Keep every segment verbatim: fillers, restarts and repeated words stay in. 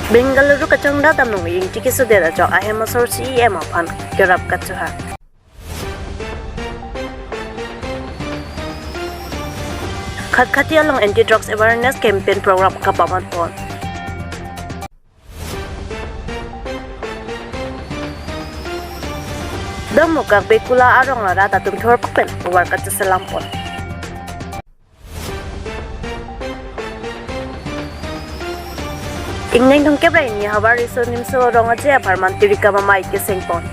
Bengaluru kachongdat dam Nong-i Ingti kesodet ajok ahem asor C E M aphan kerap kachohang. Khatkhati along anti drugs awareness campaign program kapaman pon. Damokak Bekula arong arat atum thor pen uvar kacheselam pon. Ingning thomkep ra hini havar riso nimso rong aje apharman tirika mamai keseng pon.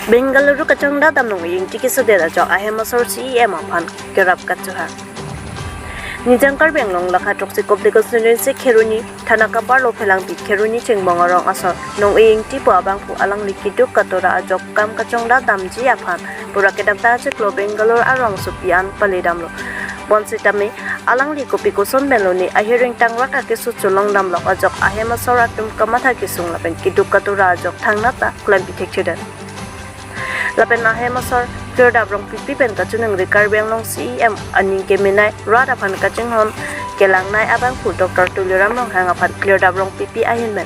Bengaluru kachongdat dam Nong-i Ingti kesodet ajok ahem asor C E M aphan kerap kachohang. Nijang Karbi Anglong lakha throksi Kopili constituency Kheroni thana kaparlo phelangpi Kheroni Chengbong arong asor Nong-i Ingti pu abangphu alangli keduk katura ajok kam kachongdat damji aphan pura kedamtang chiklo Bengaluru arongsopi an pale damlo. Bonsitame alangli kopi koson pen lone ahiring tangrak akeso cholong damlok ajok ahem asor atum kamatha kesung lapen keduk katura ajok thangnat ta klempi thekthedet. Lapen ahem asor Klirdap Rongpipi pen kachiningri Karbi Anglong C E M aning kemenei rat aphan kachinghon kelangnei abangphu Doctor Tuliram Ronghang aphan Klirdap Rongpipi ahin pen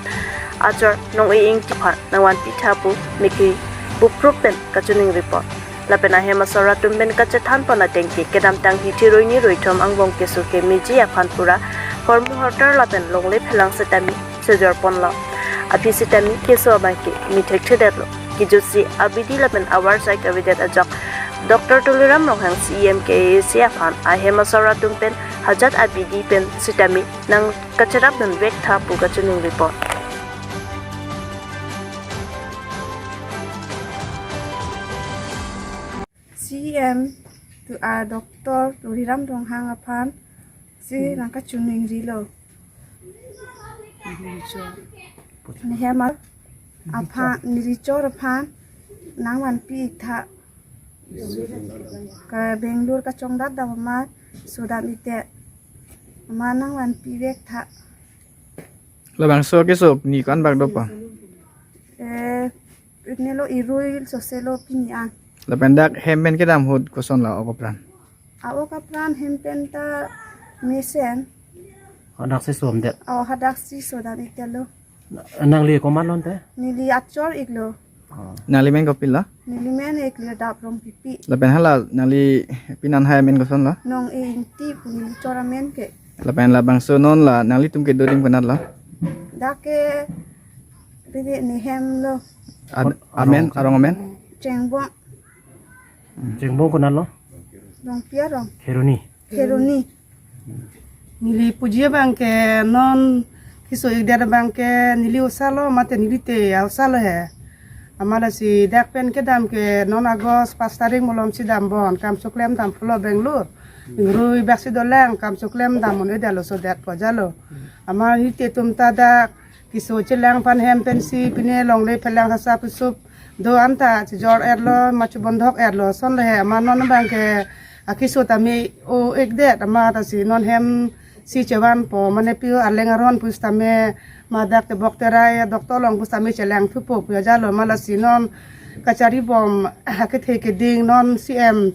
achor Nong-i Ingti aphan nangvanpi tha pu mekri buprup pen kachiningri pon. Lapen ahem asor atum pen kachethan pon ateng ke kedamtang hithi roi ni roi thom angbong keso kemeji aphan pura hormu hortar lapen longle phelang setame sejor ponlo. Aphi setame keso abangke methekthedetlo. Kejutsi abidi lapen avar sai kavedet ajok Doctor Tuliram Ronghang C E M K A A C aphan ahem asor atum pen hajat abidi pen setame nangkacherap dunvek tha pu kachiningri pon. C E M tu a Doctor Tuliram Ronghang aphan si nangkachiningrilo. Nehem aphan, nelichor aphan nangvanpi ik tha. Ke Bengaluru kachongdat dam amat sodam ik det, amat nangvanpi vek tha. Labangso keso ni ko-an bak dopo? Eh, inelo irui soselo pini an. Lapen dak hem pen kedam ahut koson la ok apran? A ok apran hem pen ta mesen. Hadak si som det. Oh, hadak si sodam ik detlo. Nangli komat lo te? Neli achor iklo. Oh. Nangli men kopilo? Neli men ke Klirdap Rongpipi. Lapen hala nangli pinan hai men koson lo? Nong-i Ingti pu nelichor amen ke. Lapen labangso non la nanglitum kedo adim konat lo? Dak ke pede nehem lo. Ad-, amen, arong amen? Chengbong. Chengbong konat lo? Rongpi arong. Kheroni. Kheroni. Neli puji abangke non keso ik det abangke neli osa lo mate neli te a-osa lo he. Amat lasi dak pen kedam ke non August pas tarik malom si dam bon, kam choklem dam pulo Bengaluru. Ingrui bak si dolang, kam choklem dam un-e detlo sodet pu ajalo. Amat neli te atum ta dak keso chelang aphan hem pensi pine longle phelang hasa pusup do anta chejor erlo, ma chebondhok erlo, ason le he. Amat non abangke akeso tame o-ik det, amat lasi non hem si chevanpo, mane pi arleng aron pusitame, ma dak tebok terai doctor along pusitame chelang thupo pu ajalo. Amat lasi non kachari bom akethe keding non C E M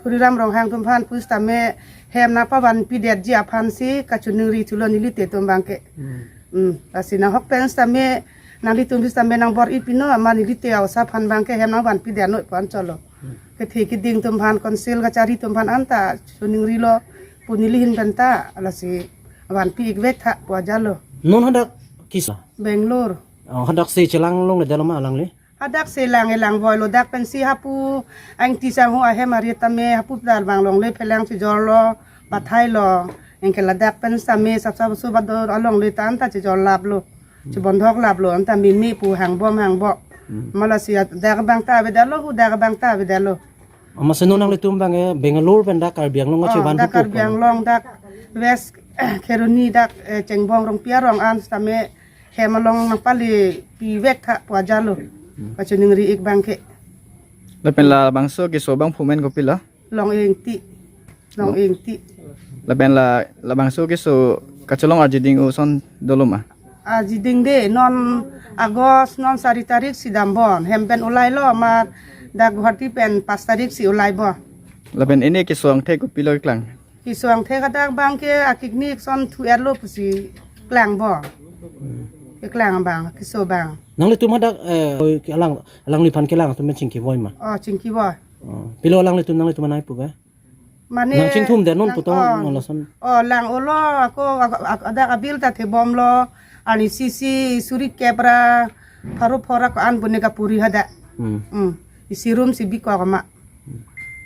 Tuliram Ronghang atum aphan pusitame hem nangpavanpi detji aphan si kachiningri thulo neli te atum abangke. Hmm. Hmm, lasi nanghok pen sitame nanglitum sitame nangbor-i pino, amat neli te a-osa aphan abangke hem nangvanpi det noi pu anchotlo. Hmm. Kethe keding atum aphan, council kachari atum aphan anta chiningrilo pu neli ahin pen ta, lasi vanpi ik vek tha pu ajalo. Non hadak keso? Bengaluru. Oh, hadak si chelang longle detlo ma alangli? Hadak si lang-e lang voilo, dak pensi hapu aingti sangho ahem ari tame hapu pidal bang longle phelang chejorlo, pathailo. Anke ladak pen sitame sapsap subat do alongle ta anta chejor laplo. Chebondhok laplo, anta mimi pu hangbom hangbo. Hmm. Amat lasi dak abang ta avedetlo, hu dak abang ta avedetlo. Amat si non nanglitum abangke Bengaluru pen dak Karbi Anglong Oh, kachevan dak thupo Karbi pu? Anglong dak West Kheroni dak, eh, Chengbong Rongpi arong an sitame hem along nangpalepi vek tha pu ajalo. Hmm. Kachiningri ik abangke. Lapen labangso keso abangphu men kopilo? Nong-i Ingti. Nong-i Ingti. Lapen la, labangso keso kachelong arjiding ason dolo ma? Arjiding de non August non sari tarik si dam bon. Hem pen ulailo, amat dak Guwahati pen pas tarik si ulaipo. Lapen ini keso angthek kopilo keklang? Keso angthek hadak abang ke akikni son thu-etlo pusi klang bo. Keklang abang, keso abang. Nanglitum hadak, eh, oi, ke alang, alangliphan kelang atum pen chingki voi ma? Oh, chingki voi. Oh, pilo alanglitum nanglitum anai pu ke? Mane nang chingthum der non nang, putong oh, non lason. Oh, lang-olo ako, ako, ako, hadak abil ta thebomlo, arni isi isi suri kep ra, pharo phora ko-an bune kapuri hadak. Hmm. Hmm. Isi rum si biko kama.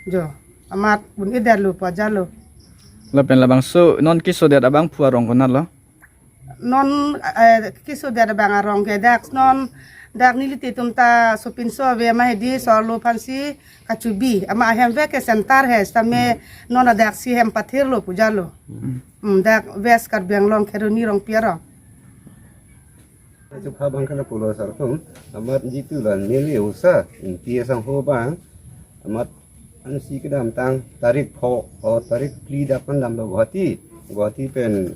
Jo, amat bun-e derlo, pajalo. Lapen labangso non keso det abangphu arong konatlo? Non, eh, keso det abang arong ke dak non dak nelitum ta sopinso ave ma hedi solo aphansi kachubi. Amat ahem ave ke center he, sitame non dak si hem pathirlo pujalo. Hmm. Hmm, dak West Karbi Anglong Kheroni Rongpi arong. Chupha abang ke lapulo sar atum, amat jitu la neli usa, inti asangho abang, amat ansi kedamtang tarik pho, o tarik phli dak pandamlo Guwahati, Guwahati pen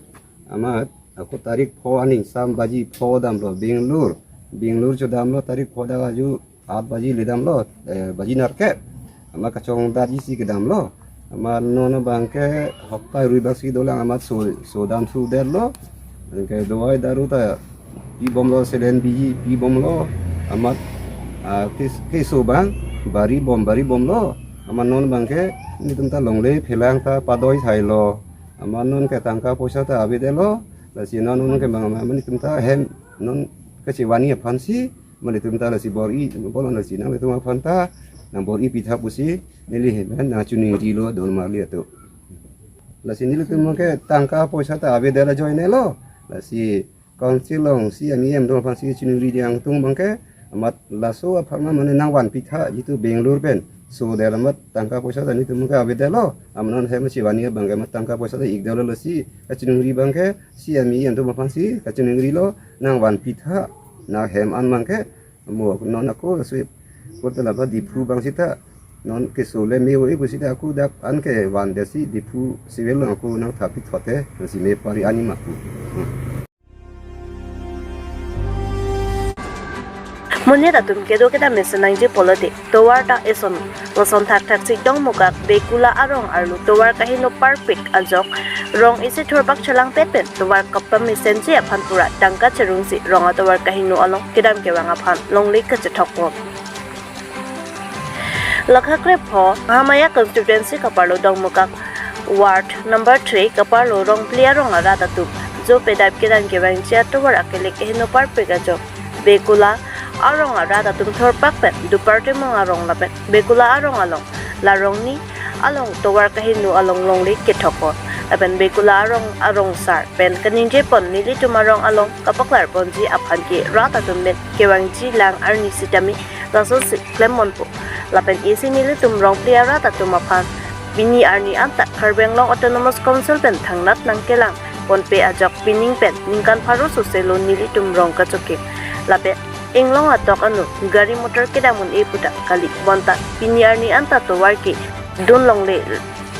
amat ako tarik pho aning sam baji pho damlo Bangalore, Bangalore chodamlo tarik pho dak aju aat baji le damlo, eh, baji nerkep. Amat kachongdatji si kedamlo. Amat non abang ke hoktai rui bak si dolang amat so, so dam su derlo. Anke dawai daru ta pibomlo, saline biji pibomlo. Amat, ah, kes-, keso abang bari bom, bari bomlo. Amat non abang ke nelitum ta longle phelang ta padoi thailo. Amat non ke tangka poisa ta avedetlo. Lasi non non ke abang amat nelitum ta hem non kachevani aphansi mane nelitum ta lasi bor-i, bolon lasi nanglitum aphan ta nang bor-i pitha pusi neli hem nang chiningrilo don marli atum. Lasi nelitum ke tangka poisa ta avedetlo ajoinelo. Lasi council along si ami em don aphansi chiningri ding tung abang ke amat laso aphan ma mane nang van pitha jitu Bangalore pen. So der amat tangka poisa ta nelitum ke avedetlo. Amat non hem chevani abang ke amat tangka poisa ta ikdetlo lasi kachiningri abang ke si ami em don aphansi kachiningrilo nang van pitha. Na hem an abang ke mo non ako si kota laba Diphu abang sita non keso le me-o-e pu sita ako dak an ke van desi Diphu civil ako nang thapit thote si me pari ani maku. Hmm. Monit atum kedo kedam mesen nangji pulote tovar ta eson. Lason thakthak si Dongmukak Bekula arong arlo tovar kaheno parpik ajok rong isi thurpak chelangpet pen tovar kapam mesenji aphan pura tangka cherungsi rong atovar kaheno along kedam kevang aphan longle kachethok pon. Lakha krepho Mahamaya constituency kaparlo Dongmukak ward number three kaparlo Rongphli arong arat atum jo pedap kedam kevangji atovar akele kaheno parpik ajok Bekula arong arat atum thurpak pen Dupartimung arong lapen Bekula arong along la rongni along tovar kaheno along longle kethok pon lapen Bekula arong arong sar pen kaningje pon nelitum arong along kapaklar ponji aphan ke rat atum pen kevangji lang arni sitame lasonsi klem ponpo. Lapen isi nelitum Rongphli arat atum aphan pini arni anta Karbi Anglong Autonomous Council pen thangnat nangkelang ponpe ajok pining pen ningkan pharo soselo nelitum rong kachokim. Lapen inglong atok anu gari motor kedam un-e pu ta kali bonta pini arni anta tovar ke dun longle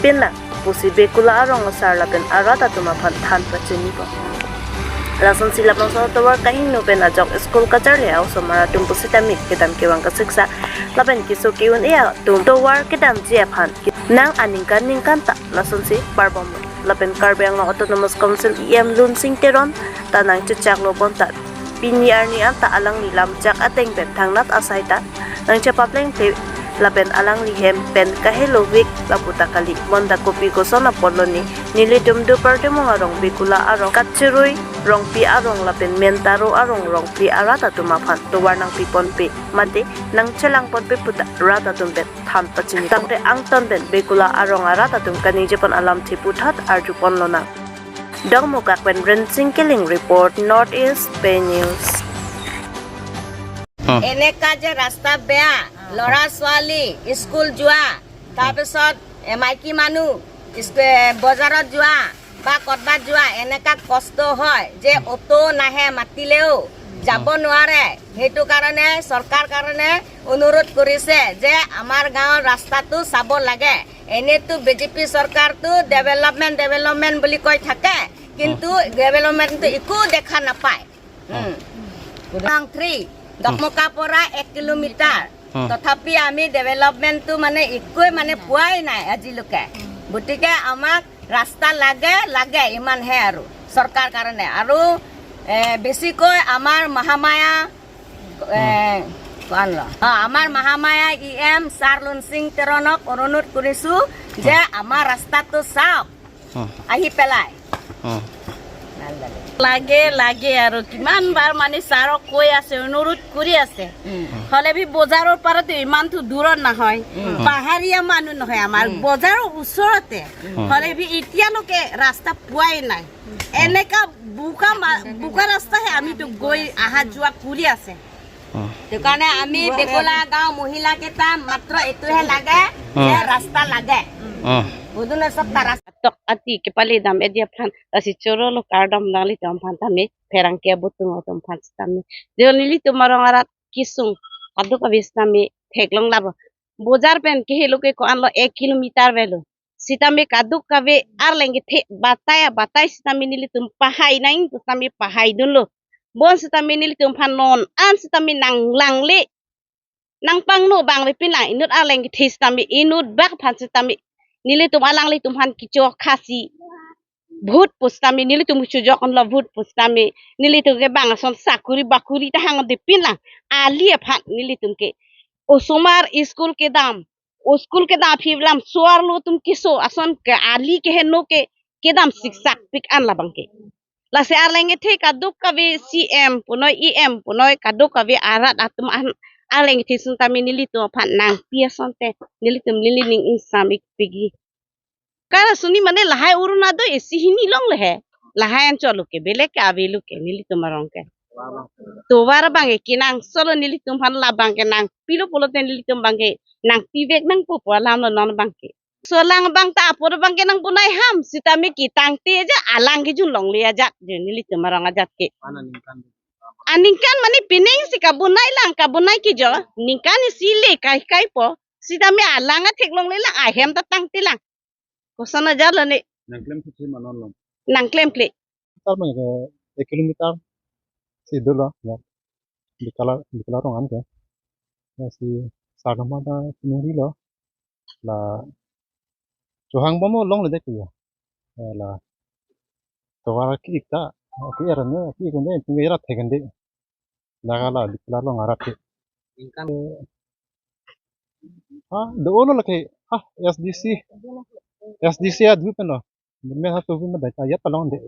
pinlang pusi Bekula arong asar lapen arat atum aphan than pachini pon. Lasonsi labangso tovar kaheno pen ajok school kacharli a-osomar atum pusitame kedam kevang kasiksa lapen keso ke-un-e atum tovar kedamji aphan nang aningkan ningkan ta lasonsi parbom lapen Karbi Anglong Autonomous Council E M Lunsing Teron ta nangchechaklo bonta pini arni anta alangli lamchak ateng pen thangnat asai ta nangchepaplengple lapen alangli hem pen kahelovik lapu ta kali bonta kopi koson apotlo ne nelitum Dupartimung arong Bekula arong Kachirui Rongpi arong lapen Mentaro arong Rongphli arat atum aphan tovar nangpi ponpe mate nangchelang ponpe pu ta rat atum pen than pachini. Tangte angton pen Bekula arong arat atum kaningje pon alamthe puthot arju ponlonang. Dongmukak pen Rensing Killing report, North East Pei News. অ। এনেকা যে ৰাস্তা বেয়া, ল'ৰা ছোৱালী স্কুল যোৱা, তাৰপিছত এ, মাইকী মানুহ স্কু-, এ, বজাৰত যোৱা বা ক'ৰবাত যোৱা, এনেকা কষ্ট হয় যে অটো নাহে, মাতিলেও যাব নোৱাৰে। সেইটো কাৰণে চৰকাৰ কাৰণে অনুৰোধ কৰিছে যে আমাৰ গাঁৱৰ ৰাস্তাটো চাব লাগে। এনেতো বিজেপি চৰকাৰটো ডেভেলপমেণ্ট, ডেভেলপমেণ্ট বুলি কৈ থাকে, কিন্তু ডেভেলপমেণ্টটো একো দেখা নাপায়। উম। নং থ্ৰী, দকমকা পৰা এক কিলোমিটাৰ। অ। তথাপি আমি ডেভেলপমেণ্টটো মানে একোৱে মানে পোৱাই নাই আজিলৈকে। গতিকে আমাক ৰাস্তা লাগে, লাগে ইমানহে আৰু চৰকাৰ কাৰণে। আৰু, এ, বেছিকৈ আমাৰ মহামায়া, এ, কোন ল? অ, আমাৰ মহামায়া ই এম ছাৰ লুনচিং তেৰণক অনুৰোধ কৰিছো যে আমাৰ ৰাস্তাটো চাওক। অ। আহি পেলাই। অ। লাগে, লাগে আৰু কিমান বাৰ মানে ছাৰক কৈ আছে, অনুৰোধ কৰি আছে। উম। হ'লে বি বজাৰৰ পৰাতো ইমানটো দূৰত নহয়। উম। পাহাৰীয়া মানুহ নহয় আমাৰ, উম। বজাৰৰ ওচৰতে। উম। হ'লে বি এতিয়ালৈকে ৰাস্তা পোৱাই নাই। এনেকা বোকা মা-, বোকা ৰাস্তাহে আমিতো গৈ অহা যোৱা কৰি আছে। অ। সেইটো কাৰণে আমি বেকলা গাঁও মহিলাকেইটা মাত্ৰ এইটোহে লাগে, অ। যে ৰাস্তা লাগে। অ। বুধু না সব ৰাস্তা। Tok ati kepali dam edia phan, lasi choro lo kardom nanglitum aphan tame, pherangke abutung atum aphan tame. Jeo nelitum arong arat kesung, kadokave sitame theklong labo. Bojar pen kehelo ke ko-an lo ek kilometer avelo. Sitame kadokave arleng kethe batai abatai sitame nelitum pahai nang, sitame pahai dunlo. Bon sitame nelitum aphan non an sitame nanglangle, nangpangno abang avepin lang, inut arleng kethe sitame, inut bak aphan sitame nelitum alanglitum aphan kecho khasi vote pu sitame nelitum kechojok onlo, vote pu sitame nelitum ke bang ason sakuri bakuri ta hangdepin lang. Ali aphan nelitum ke osomar school kedam, school kedam aphi lam suar lo atum keso ason ke ali keheno ke kedam siksak pik an labang ke. Lasi arleng kethe kadokave C M punoi E M punoi kadokave arat atum an arleng kethe sitame nelitum aphan nangpi asonte nelitum neli ning ingsam ik pigi. Kara suni mane lahai Orunodoi isi hini longle he. Lahai anchot lo ke belek ke avelo ke nelitum arong ke. Tovar abang ke kenangsot lo nelitum aphan labang ke nangpilo pulote nelitum abang ke nangpivek nangpo pu alam lo non abang ke. Solang abang ta apor abang ke nangbonai ham sitame ketangte aja alang kejun longle ajat je nelitum arong ajat ke. Aningkan mane pining si kabonai lang, kabonai kejo. Ningkan isi le kai kaipo. Sitame alang athek longle lang, ahem ta tangte lang. Koson ajat lo ne. Nangklem si manon lo. Nangklemkle. Tar mane ke ek kilometer si dolo ya. Di kala, di kala rong an ke. Ya si sarnama ta sinuri lo. La chohang bom longle dek ya. Ya la. Tovar ki ikta, ki erane, ki kunde, tinggal erat hekende. Naga la, di kala rong arat ke. Ningkan. Ha, do olo lake, ha, S D C. S D C adhu pen lo. Murme ha tu bin dai ta yat palong de.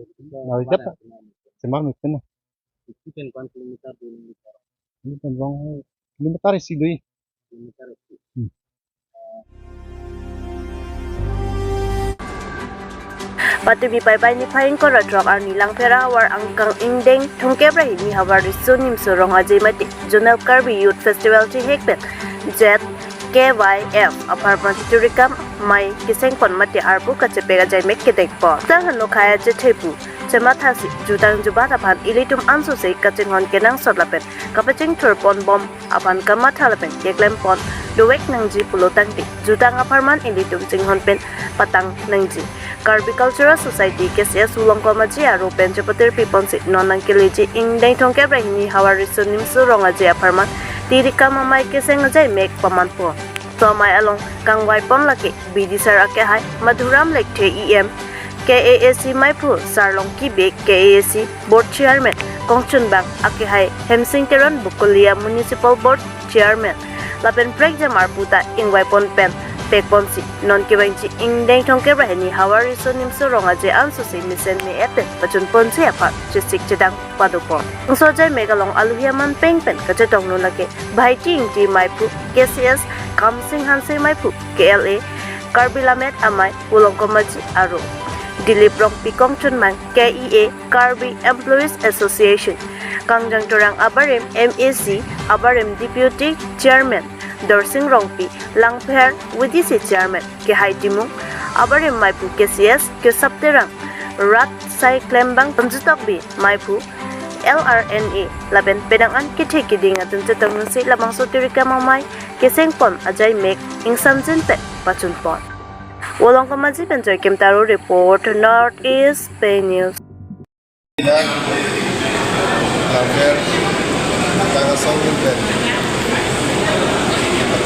Na yat ta. Semar mit pen. Itu kan one kilometer, dua kilometer. Ini pen rong kilometer isi dui. Kilometer isi. Hmm. Patumi Paipai niphai ingkoi ra throk arni Langpher ahavar angkang ingdeng thomkep ra hini havar riso nimso Rong Aje mate Zonal Karbi Youth Festival chihek pen Z K Y F apharman Turikam Amei kesengpon mate arpu kachepek ajaimek kedengpon. Sang hano khaya jethepu chemathasi jutang jubat aphan ilitum ansose kachinghon kenangsot lapen kapachingthurpon bom aphan kamatha lapen keklempon dovek nangji pulo tangte jutang apharman ilitum chinghon pen patang nangji. Karbi Cultural Society K C S Volongkom Aje aro pen chepatir piponsi non nangkeleji ingdeng thomkep ra hini havar riso nimso Rong Aje apharman Turikam Amei keseng ajaimek pamanpon. Laso amei along kangvaipon lake Bidisar akehai Madhuram Lekthe E M, K A A C meiphu Sarlongki Bey, K A A C Board Chairman Kongchunbang akehai Hemsing Teron, Bokolia Municipal Board Chairman lapen prekjam arpu ta ingvaipon pen pekponsi non kevangji ingdeng thomkep ra hini havar riso nimso Rong Aje ansose mesen me-et pen pachunponji aphan chesik chedang padopon. Ingso ajaimek along alohi aman peng pen kachetongdun lake Bhaiti Ingti meiphu K C S, Kamsing Hanse meiphu K L A, Karbi Lammet Amei Volongkom Aje aro Dilip Rongpi Kongchunbang K E A, Karbi Employees Association, Kangjang Terang abarim M A C abarim Deputy Chairman Dorsing Rongpi, Langpher V D C Chairman Kehai Timung abarim meiphu K C S Kesap Terang, rat sai klembang Pamjutokbi meiphu L R N A lapen penang an kethe kiding atum chetongdunsi labangso Turikam Amei kesengpon ajaimek ingsamjin pen pachunpon. Volongkom Aje pen Joykim Taro report, North East Pei News. Langpher, Tang Asong Gulben.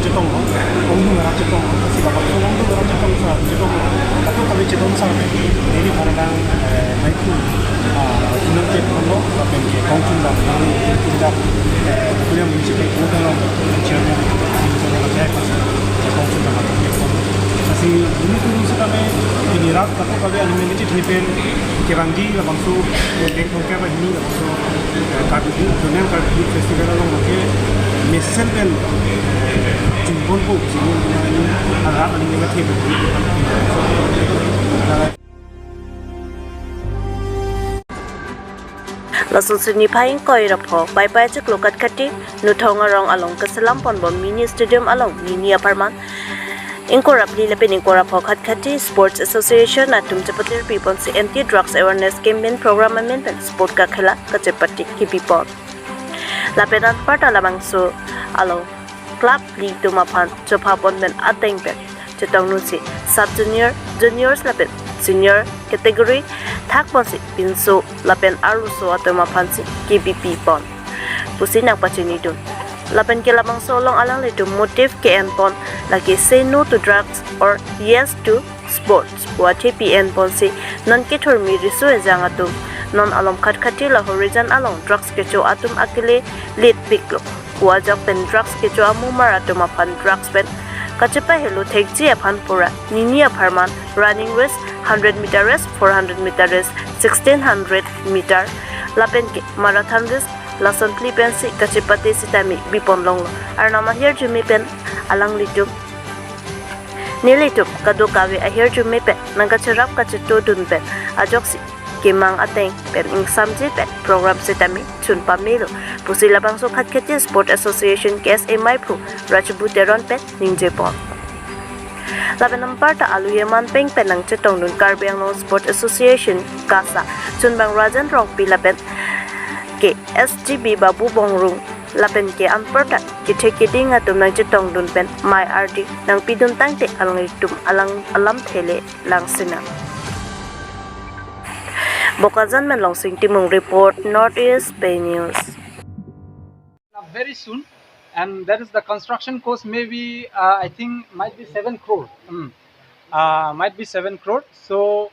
Chetong, ongdung rat chetong, si labangso ongdung rat chetong sa chetong, atau kami chetong sa, ini para dang, eh, maipu, ah, inang chetong lo, lapen ke kongchun dam, kongchun dam, eh, kuliah municipal board along chairman, si chairman aja pas, kongchun dam, kongchun. Lasi ini tu sitame, ini rat atau kami animated hepen, kevangji labangso, eh, bank kongke apa ini labangso, eh, Karbi, Zonal Karbi Festival along ke mesen pen, eh, chungbon ko, chungbon ko, ini arat ani nega thebe. Lason si niphai ingkoi ra pho, Paipai chiklo Khatkhati, Nuthong arong along keselam ponbom mini stadium along, nini apharman, ingkoi ra phli lapen ingkoi ra pho Khatkhati Sports Association atum chepatirpi ponsi Anti Drugs Awareness Campaign Program amen pen sport kakhela kachepate kipi pon. Lapen anparta labangso along club league atum aphan chopha pon pen ateng pen chetongdunsi sub junior, juniors lapen senior category thak ponsi pinso lapen arloso atum aphansi kipi pon pusi nangpachinidun. Lapen ke labangso along alanglitum motive ke-en pon, lake say no to drugs or yes to sports pu athepi en ponsi non kethurmi riso ejang atum, non along Khatkhati lahorijan along drugs kecho atum akele lit piklo pu ajok pen drugs kecho amumar atum aphan drugs pen kachepahelo thekji aphan pura nini apharman running race, hundred meter race, four hundred meter race, sixteen hundred meter lapen ke marathon race, lason phli pensi kachepate sitame bipon longlo. Arnam ahirjume pen alanglitum, nelitum kadokave ahirjume pen nangkacherap kachetodun pen ajoksi kemang ateng pen ingsamji pen program sitame chun pamelo pusi labangso Khatkhati Sport Association K S A maiphu Rajbu Teron pen ningje pon. Lapen anparta alu yeman peng pen nangchetongdun Karbi Anglong Sport Association KASA chunbang Rajan Rongpi lapen ke S G B Babu Bongrung lapen ke anparta kethe keding atum nangchetongdun pen mei ardi nangpidun tangte alanglitum alang alamthe le langsinang. Bokajan pen Longsing Timung report, North East Pei News. Up very soon, and that is the construction cost maybe, uh, I think might be seven crore. Mm. Uh, might be seven crore. So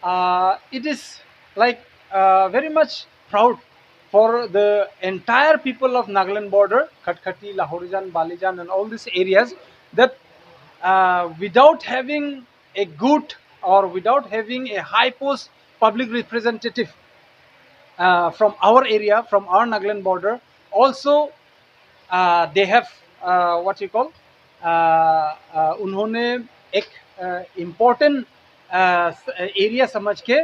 uh, it is like uh, very much proud for the entire people of Nagaland border, Khatkhati, Lahorijan, Balijan, and all these areas, that uh, without having a good or without having a high post public representative uh, from our area, from our Nagaland border, also uh, they have uh, what you call uh, uh, उन्होंने एक important area समझ के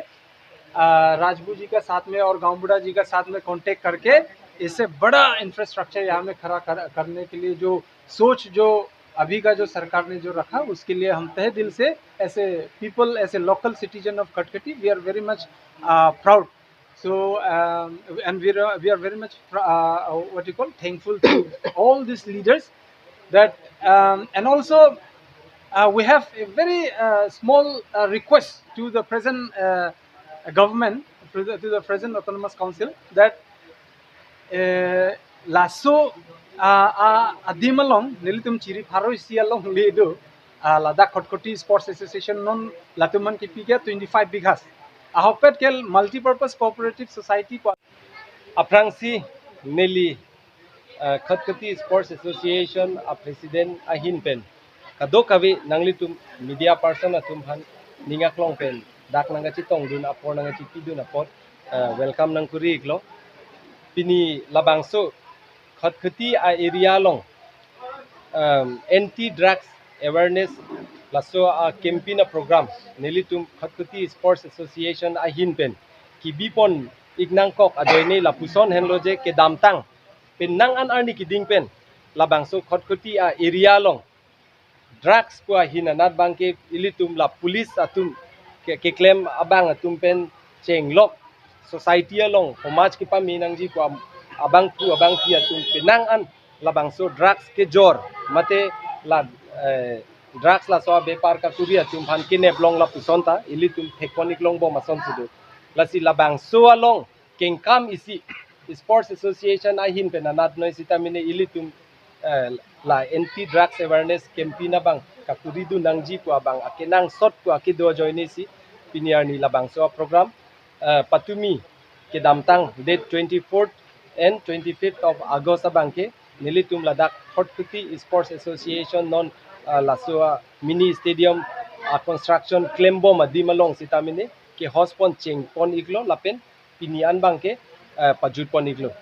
राजबू जी का साथ में और गांव बूढ़ा जी का साथ में कांटेक्ट करके इससे बड़ा इंफ्रास्ट्रक्चर यहाँ में खड़ा कर, करने के लिए जो सोच जो अभी का जो सरकार ने जो रखा, उसके लिए हम तहे दिल से as a people, as a local citizen of Khatkhati, we are very much uh, proud. So um, and we are, we are very much uh, what you call thankful to all these leaders that um, and also uh, we have a very uh, small uh, request to the present uh, government, to the, to the present autonomous council, that uh, laso uh, uh, adim along nelitum chiri pharo isi along le do uh, ladak Khatkhati Sports Association non latum an kipi ke twenty-five bighas. Ahokpet ke multipurpose cooperative society pu aphrangsi neli uh, Khatkhati Sports Association a president ahin pen kadokave nanglitum media person atum aphan ning aklong pen dak nangkachetongdun apor nangkachepidun apot uh, welcome nangkuri iklo. Pini labangso Khatkhati a area along um, anti drugs awareness laso a campaign a program nelitum Khatkhati Sports Association ahin pen kibipon iknangkok ajoine lapuson henlo je kedamtang penang an arni kiding pen labangso Khatkhati a area along drugs pu ahin anat abangke ilitum la police atum ke keklem abang atum pen chenglok society along homaj kepame nangji pu abangphu abangphi atum penang an labangso drugs kejor mate la eh, drugs laso abepar kakuri atum aphan keneplong lapuson ta ilitum thekpon iklong bom ason sudu. Lasi labangso along kengkam isi Sports Association ahin pen anat noi sita mine ilitum eh, la anti drugs awareness campaign abang kakuridun nangji pu abang akenangsot pu akedo ajoine si pini arni labangso program eh, patumi kedamtang date twenty-fourth and twenty-fifth of August abangke nelitum ladak Khatkhati Sports Association non uh, laso a mini stadium a construction klembom adim along sita mine ke host pon chengpon iklo lapen pini an abangke uh, pajutpon iklo.